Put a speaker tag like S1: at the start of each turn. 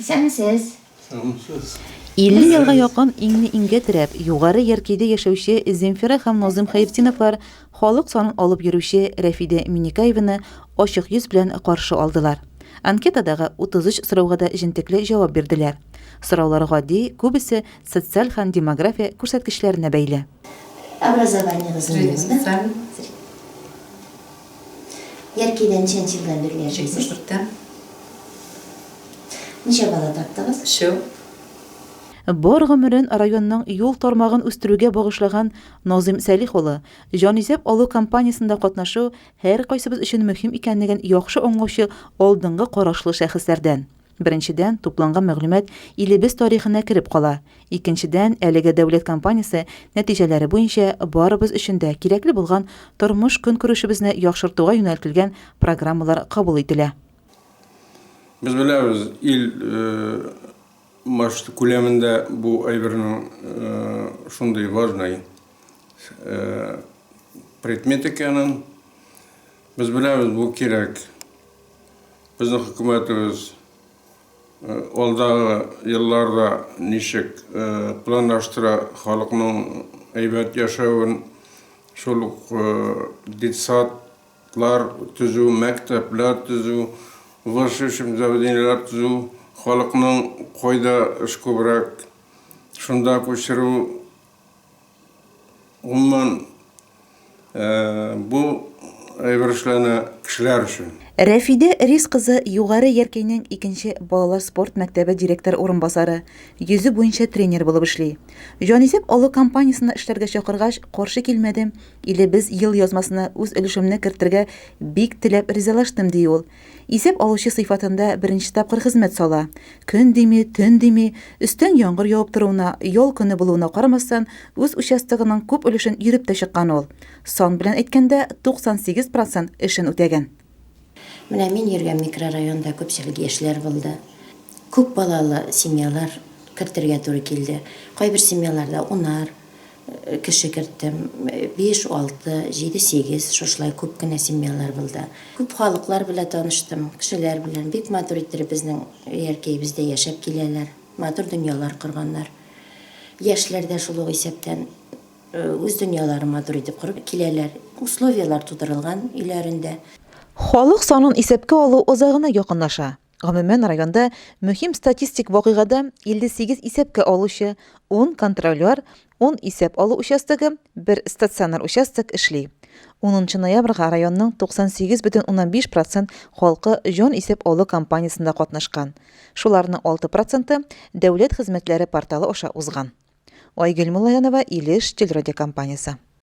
S1: Исәнмесез.
S2: Исәнмесез.
S3: 50 елга якын иңне иңгә терәп, Югары Яркәйдә яшәүче Земфира һәм Назыйм Хәертдиновлар халык санын алып йөрүче Рәфидә Миннекаеваны ачык йөз белән каршы алдылар. Анкетадагы 33 сорауга да җентекле җавап бирделәр. Сораулар гади, күбесе социаль һәм демография күрсәткечләренә бәйле.
S1: Образованиегыз нинди
S4: Средний
S1: булды?
S4: социальный.
S1: Яркәйдә ничәнче елдан бирле яшисез?
S4: 74-тән.
S1: Ничә бала таптыгыз?
S4: Өчәү.
S3: Бар гомерен районның юл тармагын үстерүгә багышлаган Назыйм Сәлих улы, җанисәп алу кампаниясендә катнашу һәркайсыбыз өчен мөһим икәнлеген яхшы аңлаучы алдынгы карашлы шәхесләрдән. Беренчедән, тупланган мәгълүмат илебез тарихына кереп кала. Икенчедән, әлеге дәүләт кампаниясе нәтиҗәләре буенча барыбыз өчен дә кирәкле булган тормыш-көнкүрешебезне яхшыртуга юнәлтелгән программалар кабул ителә.
S2: Без беләбез, ил масштаб күләмендә бу әйбернең шундый важный предмет икәнен. Без беләбез, бу кирәк. Безнең хөкүмәтебез алдагы елларда ничек планлаштыра халыкның әйбәт яшәвен, шул ук детсадлар төзү, мәктәпләр төзү, высшее учебное заведениеләр төзү, халыкның кайда эш күбрәк, шунда күчерү. Гомумән, бу әйбер эшләнә кешеләр өчен.
S3: Рәфидә Рис кызы Югары Яркәйнең икенче балалар спорт мәктәбе директор урынбасары, йөзү буенча тренер булып эшли. Җанисәп алу кампаниясенә эшләргә чакыргач, каршы килмәдем, илебез елъязмасына үз өлешемне кертергә бик теләп ризалаштым, ди ул. Исәп алучы сыйфатында беренче тапкыр хезмәт сала. Көн дими, төн дими, өстән яңгыр явып торуына, ял көне булуына карамастан, үз участогының күп өлешен йөреп тә чыккан ул. Сан белән әйткәндә, 98 процент эшен үтәгән.
S1: Менә мин йөргән микрорайонда күпчелек яшьләр булды. Күп балалы семьялар кертергә туры килде. Кайбер семьяларда унар, Кеше керттем. Биш, алты, җиде, сигез, шушылай күп кенә семьялар булды. Күп халыклар белән таныштым, кешеләр белән. Бик матур иттереп безнең Яркәебездә яшәп киләләр. Матур дөньялар корганнар. Яшьләр дә шул ук исәптән үз дөньяларын матур итеп корып киләләр. Условияләр тудырылган өйләрендә.
S3: Халык санын исәпкә алу азагына якынлаша. Гомумән, районда мөһим статистик вакыйгада 58 исәпкә алучы, ун контролер, ун исәп алу участогы, бер стационар участок эшли. Унынчы ноябрьгә районның 98,5 процент халкы җан исәп алу кампаниясендә катнашкан. Шуларның 6 проценты Дәүләт хезмәтләре порталы аша узган. Айгөл Муллаянова, Илеш телерадиокомпаниясе.